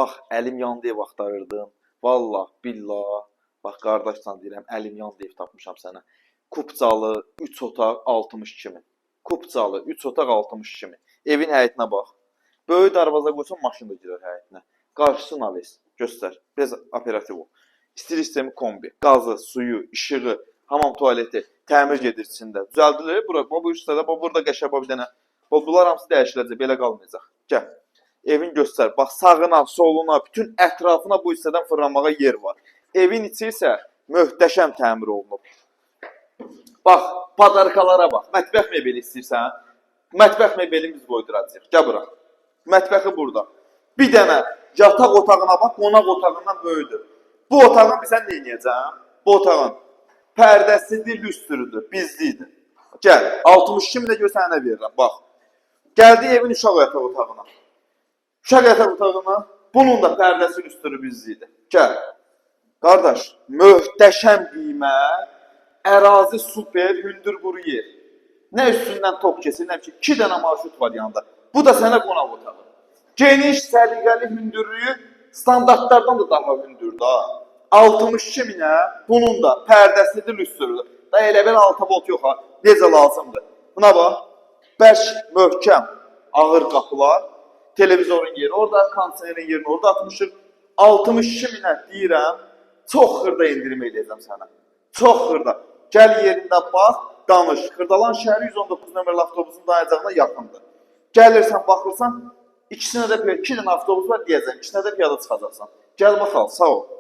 Bax, əlim yandı ev axtarırdım. Vallah, billah. Bax, qardaşsan deyirəm, əlim yandı ev tapmışam sənə. Kupçalı, 3 otaq, 62 min. Kupçalı, 3 otaq, 62 min. Evin həyətinə bax. Böyük darvaza qoysan maşın da girər həyətinə. Qarşısı naves. Göstər. Biraz operativ ol. İstilik sistemi kombi. Qazı, suyu, işığı, hamam tualeti təmir gedir içində. Düzəldilir. Bura, bu üstədə, bax burada qəşəng bax bir dənə. Bax bunlar hamısı dəyişiləcək, belə qalmayacaq. Gəl. Evin göstər. Bax sağına, soluna, bütün ətrafına bu hissədən fırlanmağa yer var. Evin içi isə möhtəşəm təmir olunub. Bax, padarkalara bax. Mətbəx mebeli istəyirsən? Mətbəx mebelini biz qoyduracağıq. Gəl bura. Mətbəxi burada. Bir dənə yataq otağına bax, qonaq otağından böyükdür. Bu otağın sən nə edəcəksən? Bu otağın pərdəsidir, lüstrüdür, bizlikdir. Gəl, 62 minə görə sənə verirəm, bax. Gəldi evin uşaq yataq otağına. Uşaq yataq otağına, bunun da pərdəsi, lüstrü bizlikdir. Gəl. Qardaş, möhtəşəm qiymət, ərazi super, hündür quru yer. Nə üstündən tok keçir, nə bir şey. 2 dənə marşrut var yanında. Bu da sənə qonaq otağı. Geniş, səliqəli hündürlüyü standartlardan da daha hündürdür ha. 62 minə bunun da pərdəsidir, lüstrüdür. Da elə belə 6 volt yox ha. Necə lazımdır. Buna bax. Bərk, möhkəm, ağır qapılar. Televizorun yeri orada, kondisionerin yerini orada atmışıq. 62 minə deyirəm, çox xırda endirim eləyəcəm sənə. Çox xırda. Gəl yerində bax, danış. Xırdalan şəhəri 119 nömrəli avtobusun dayanacağına yaxındır. Gəlirsən, baxırsan, ikisinə də iki dənə avtobus var deyəcəm, ikisinə də piyada çıxacaqsan. Gəl bax al, sağ ol.